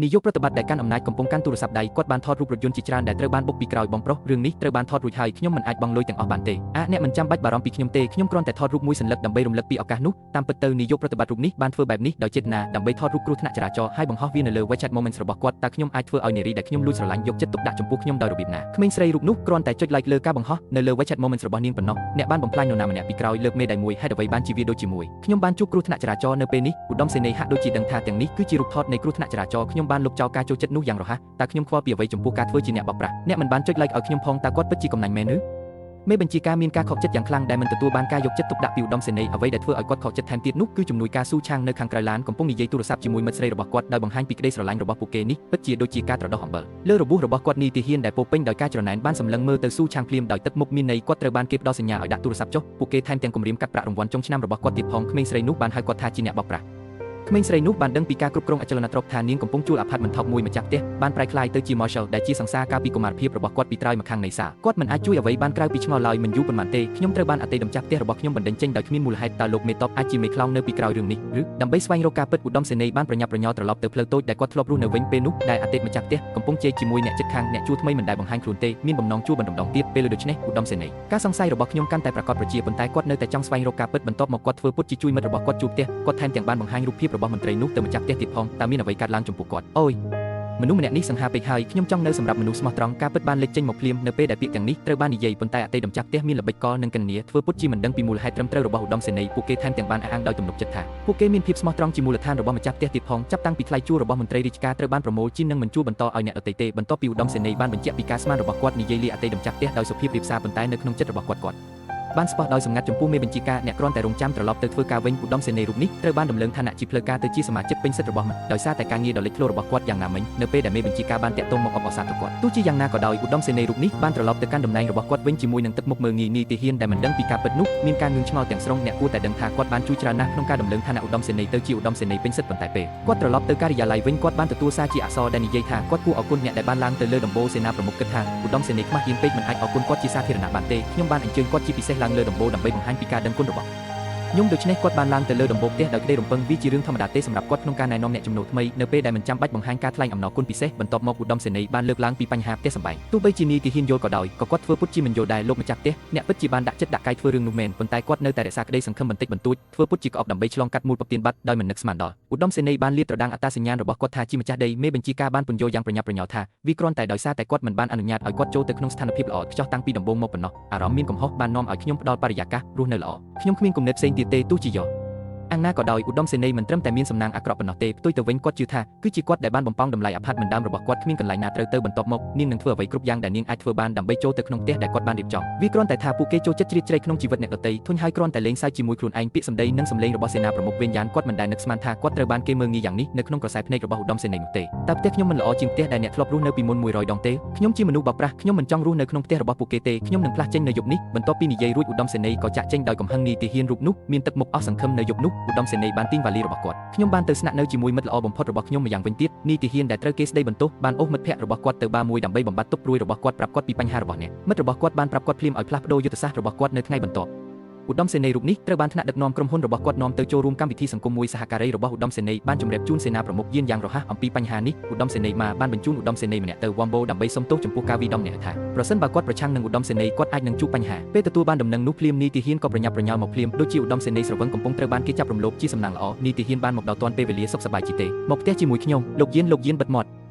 នាយកប្រតិបត្តិដែលកាន់អំណាចកំពុងកាន់ទូរស័ព្ទដៃគាត់បានថតរូបរថយន្តជាច្រើនដែលត្រូវបានបុកពីក្រោយបងប្រុសរឿងនេះត្រូវបានថតរួចហើយខ្ញុំមិនអាចបង់លុយទាំងអស់បានទេអាអ្នកមិនចាំបាច់បារម្ភពីខ្ញុំទេខ្ញុំគ្រាន់តែថតរូបមួយសន្លឹកដើម្បីរំលឹកពីឱកាសនោះតាមពិតទៅនាយកប្រតិបត្តិរូបនេះបានធ្វើបែបនេះដោយចេតនាដើម្បីថតរូបគ្រោះថ្នាក់ចរាចរណ៍ហើយបង្ហោះវានៅលើ WeChat Moments របស់គាត់តើខ្ញុំអាចធ្វើឲ្យនារីដែលខ្ញុំលួចស្រឡាញ់យកចិត្តទុកដាក់ចំពោះខ្ញុំដោយរបៀបណាក្មេងស្រីរូបនោះគ្រាន់តែចុច like លើការបង្ហោះនៅលើ WeChat Moments របស់នាងប៉ុណ្ណោះអ្នកបានបំផ្លាញនរណាម្នាក់ពីក្រោយលើកមេដៃមួយហេតុអ្វីបានជាវាដូចជាមួយខ្ញុំបានជួបគ្រោះថ្នាក់ចរាចរណ៍នៅពេលនេះឧត្តមសេនីយ៍ហាក់ដូចជាដឹងថាទាំងនេះគឺជារូបថតនៃគ្រោះថ្នាក់ចរាចរណ៍ខ្ញុំបានលុបចោលការចូលចិត្តនោះយ៉ាងរហ័សតើខ្ញុំខ្វល់ពីអ្វីចំពោះការធ្វើជាអ្នកបោកប្រាស់អ្នកមិនបានចុច like ឲ្យខ្ញុំផងតើគាត់ពិតជាកំណាញ់មែនឬមេបញ្ជាការមានការខកចិត្តយ៉ាងខ្លាំងដែលមិនទទួលបានការយកចិត្តទុកដាក់ពីឧត្តមសេនីយ៍អ្វីដែលធ្វើឲ្យគាត់ខកចិត្តថែមទៀតនោះគឺជំនួយការស៊ូឆាងនៅខាងក្រៅឡានកំពុងនិយាយទូរស័ព្ទជាមួយមិត្តស្រីរបស់គាត់ដោយបង្ហាញពីក្តីស្រឡាញ់របស់ពួកគេនេះពិតជាដូចជាការត្រដុសអំបិលលើរបួសរបស់គាត់នេះទាហានដែលពោពេញដោយការច្រណែនបានសម្លឹងមើលទៅស៊ូឆាងភ្លាមដោយទឹកមុខមានន័យគាត់ត្រូវបានគេផ្ដល់សញ្ញាឲ្យដាក់ទូរស័ព្ទចុះពួកគេថែមទាំងគំរាមកាត់ប្រាក់រង្វាន់ចុងឆ្នាំរបស់គាត់ទៀតផងក្មេងស្រីនោះបានហៅគាត់ថាជាអ្នកបោកប្រាស់ក្មេងស្រីនោះបានដឹងពីការគ្រប់គ្រងអចលនទ្រព្យថានាងកំពុងជួលអាផាតមិនថោកមួយម្ចាស់ផ្ទះបានប្រែក្លាយទៅជា Marshall ដែលជាសង្សារកាលពីកុមារភាពរបស់គាត់ពីត្រើយម្ខាងនៃសាលគាត់មិនអាចជួយអ្វីបានក្រៅពីឆ្ងល់ឡើយមិនយូរប៉ុន្មានទេខ្ញុំត្រូវបានអតីតម្ចាស់ផ្ទះរបស់ខ្ញុំបណ្តេញចេញដោយគ្មានមូលហេតុតើលោកមេតបអាចជាមេខ្លោងនៅពីក្រោយរឿងនេះឬដើម្បីស្វែងរកការពិតឧត្តមសេនីយ៍បានប្រញាប់ប្រញាល់ត្រឡប់ទៅផ្លូវតូចដែលគាត់ធ្លាប់រស់នៅវិញពេលនោះដែលអតីតម្ចាស់ផ្ទះកំពុងជែកជាមួយអ្នកជិតខាងអ្នកជួលថ្មីមិនដែលបង្ហាញខ្លួនទេមានបំណងជួលបណ្ដុំទៀតពេលដូច្នេះឧត្តមសេនីយ៍ការសង្ស័យរបស់ខ្ញុំកាន់តែប្រាកដប្រជាប៉ុន្តែគាត់នៅតែចង់ស្វែងរកការពិតបន្ទាប់មកគាត់ធ្វើពុតជាជួយមិត្តរបស់គាត់ជួបផ្ទះគាត់ថែមទាំងបានបង្ហាញរូបភាពរបស់មន្ត្រីនោះទៅម្ចាស់ផ្ទះទៀតផងតើមានអ្វីកើតឡើងចំពោះគាត់អូយមនុស្សម្នាក់នេះសង្ហាពេកហើយខ្ញុំចង់នៅសម្រាប់មនុស្សស្មោះត្រង់ការពិតបានលេចចេញមកភ្លាមនៅពេលដែលពាក្យទាំងនេះត្រូវបាននិយាយប៉ុន្តែអតីតម្ចាស់ផ្ទះមានល្បិចកលនិងកណ្ដាធ្វើពុតជាមិនដឹងពីមូលហេតុត្រឹមត្រូវរបស់ឧត្តមសេនីយ៍ពួកគេថែមទាំងបានអះអាងដោយទំនុកចិត្តថាពួកគេមានភាពស្មោះត្រង់ជាមូលដ្ឋានរបស់ម្ចាស់ផ្ទះទៀតផងចាប់តាំងពីថ្លៃជួលរបស់មន្ត្រីរាជការត្រូវបានប្រមូលជានឹងមិនជួលបន្តឲ្យអ្នកដទៃទេបន្ទាប់ពីឧត្តមសេនីយ៍បានបញ្ជាក់ពីការស្មានរបស់គាត់និយាយលាអតីតម្ចាស់ផ្ទះដោយសុភាពរាបសារប៉ុន្តែនៅក្នុងចិត្តរបស់គាត់គាត់បានស្ពោះដោយសម្ងាត់ចំពោះមេបញ្ជាការអ្នកគ្រាន់តែរងចាំត្រឡប់ទៅធ្វើការវិញឧត្តមសេនីយ៍រូបនេះត្រូវបានដំឡើងឋានៈជាផ្លូវការទៅជាសមាជិកពេញសិទ្ធិរបស់មិត្តដោយសារតែការងារដ៏លេចធ្លោរបស់គាត់យ៉ាងណាមិញនៅពេលដែលមេបញ្ជាការបានតាក់ទងមកអបអរសាទរគាត់ទោះជាយ៉ាងណាក៏ដោយឧត្តមសេនីយ៍រូបនេះបានត្រឡប់ទៅកាន់តំណែងរបស់គាត់វិញជាមួយនឹងទឹកមុខមើលងាយនាយទាហានដែលមិនដឹងពីការពិតនោះមានការងឿងឆ្ងល់ទាំងស្រុងអ្នកគួរតែដឹងថាគាត់បានជួយច្រើនណាស់ក្នុងការដំឡើងឋានៈឧត្តមសេនីយ៍ទៅជាឧត្តមសេនីយ៍ពេញសិទ្ធិប៉ុន្តែពេលគាត់ត្រឡប់ទៅការិយាល័យវិញគាត់បានទទួលសារជាអក្សរដែលនិយាយថាគាត់គួរអរគុណអ្នកដែលបានឡើងទៅលើដំបូលសេនាប្រមុខគិតថាឧត្តមសេនីយ៍ខ្មាស់អៀនពេកមិនអាចអរគុណគាត់ជាសាធារណៈបានទេខ្ញុំបានអញ្ជើញគាត់ជាពិសេសឡើងលើដំបូលដើម្បីបង្ហាញពីការដឹងគុណរបស់ខ្ញុំដូច្នេះគាត់បានឡើងទៅលើដំបូលផ្ទះដោយក្តីរំពឹងវាជារឿងធម្មតាទេសម្រាប់គាត់ក្នុងការណែនាំអ្នកចំណូលថ្មីនៅពេលដែលមិនចាំបាច់បង្ហាញការថ្លែងអំណរគុណពិសេសបន្ទាប់មកឧត្តមសេនីយ៍បានលើកឡើងពីបញ្ហាផ្ទះសម្បែងទោះបីជានាយទាហានយល់ក៏ដោយក៏គាត់ធ្វើពុតជាមិនយល់ដែរលោកម្ចាស់ផ្ទះអ្នកពិតជាបានដាក់ចិត្តដាក់កាយធ្វើរឿងនោះមែនប៉ុន្តែគាត់នៅតែរក្សាក្តីសង្ឃឹមបន្តិចបន្តួចធ្វើពុតជាក្អកដើម្បីឆ្លងកាត់មូលពទានបាត់ដោយមិននឹកស្មានដល់ឧត្តមសេនីយ៍បានលាតត្រដាងអត្តសញ្ញាណរបស់គាត់ថាជាម្ចាស់ដីមេបញ្ជាការបានពន្យល់យ៉ាងប្រញាប់ប្រញាល់ថាវាគ្រាន់តែដោយសារតែគាត់មិនបានអនុញ្ញាតឲ្យគាត់ចូលទៅក្នុងស្ថានភាពល្អខ្ចោះតាំងពីដំបូងមកប៉ុណ្ណោះអារម្មណ៍មានកំហុសបាននាំឲ្យខ្ញុំផ្ដល់បរិយាកាសរស់នៅល្អខ្ញុំគ្មានគំនិតផ្សេងទៀតទេទោះជាយោអង្គណាក៏ដោយឧត្តមសេនីយ៍មិនត្រឹមតែមានសំណាងអាក្រក់ប៉ុណ្ណោះទេផ្ទុយទៅវិញគាត់ជឿថាគឺជាគាត់ដែលបានបំប៉ោងតម្លៃអាផាតមិនដើមរបស់គាត់គ្មានកន្លែងណាត្រូវទៅបន្ទាប់មកនាងនឹងធ្វើអ្វីគ្រប់យ៉ាងដែលនាងអាចធ្វើបានដើម្បីចូលទៅក្នុងផ្ទះដែលគាត់បានរៀបចំវាគ្រាន់តែថាពួកគេចូលចិត្តជ្រៀតជ្រែកក្នុងជីវិតអ្នកដទៃធុញហើយគ្រាន់តែលេងសើចជាមួយខ្លួនឯងពាក្យសម្ដីនិងសម្លេងរបស់សេនាប្រមុខវិញយ៉ាងគាត់មិនដែលនឹកស្មានថាគាត់ត្រូវបានគេមើលងាយយ៉ាងនេះនៅក្នុងក្រសែភ្នែករបស់ឧត្តមសេនីយ៍នោះទេតើផ្ទះខ្ញុំមិនល្អជាងផ្ទះដែលអ្នកធ្លាប់រស់នៅពីមុន100ដងទេខ្ញុំជាមនុស្សបោកប្រាស់ខ្ញុំមិនចង់រស់នៅក្នុងផ្ទះរបស់ពួកគេទេខ្ញុំនឹងផ្លាស់ចេញនៅយប់នេះបន្ទាប់ពីនិយាយរួចឧត្តមសេនីយ៍ក៏ចាក់ចេញដោយកំហឹងនាយទាហានរូបនោះមានទឹកមុខអស់សង្ឃឹមនៅយប់នោះឧត្តមសេនីយ៍បានទាញវ៉ាលីរបស់គាត់ខ្ញុំបានទៅស្នាក់នៅជាមួយមិត្តល្អបំផុតរបស់ខ្ញុំម្យ៉ាងវិញទៀតនាយទាហានដែលត្រូវគេស្ដីបន្ទោសបានអូសមិត្តភ័ក្តិរបស់គាត់ទៅបារមួយដើម្បីបំបត្តិទុក្ខព្រួយរបស់គាត់ប្រាប់គាត់ពីបញ្ហារបស់អ្នកមិត្តរបស់គាត់បានប្រាប់គាត់ភ្លាមឲ្យផ្លាស់ប្ដូរយុទ្ធសាស្ត្ររបស់គាត់នៅថ្ងៃបន្ទាប់ឧត្តមសេនីយ៍រូបនេះត្រូវបានថ្នាក់ដឹកនាំក្រុមហ៊ុនរបស់គាត់នាំទៅចូលរួមកម្មវិធីសង្គមមួយសហការីរបស់ឧត្តមសេនីយ៍បានជម្រាបជូនសេនាប្រមុខយានយ៉ាងរហ័សអំពីបញ្ហានេះឧត្តមសេនីយ៍ម៉ាបានបញ្ជូនឧត្តមសេនីយ៍ម្នាក់ទៅវ៉ាំបូដើម្បីសុំទោសចំពោះការវាយដំអ្នកថាប្រសិនបើគាត់ប្រឆាំងនឹងឧត្តមសេនីយ៍គាត់អាចនឹងជួបបញ្ហាពេលទទួលបានដំណឹងនោះភ្លាមនាយទាហានក៏ប្រញាប់ប្រញាល់មកភ្លាមដូចជាឧត្តមសេនីយ៍ស្រវឹងកំពុងត្រូវបានគេចាប់រំលោភជាសំណាងល្អនាយទាហានបានមកដល់ទាន់ពេលវេលាសុខសប្បាយជាទេមកផ្ទះជាមួយខ្ញុំលោកយានលោកយានបិទមាត់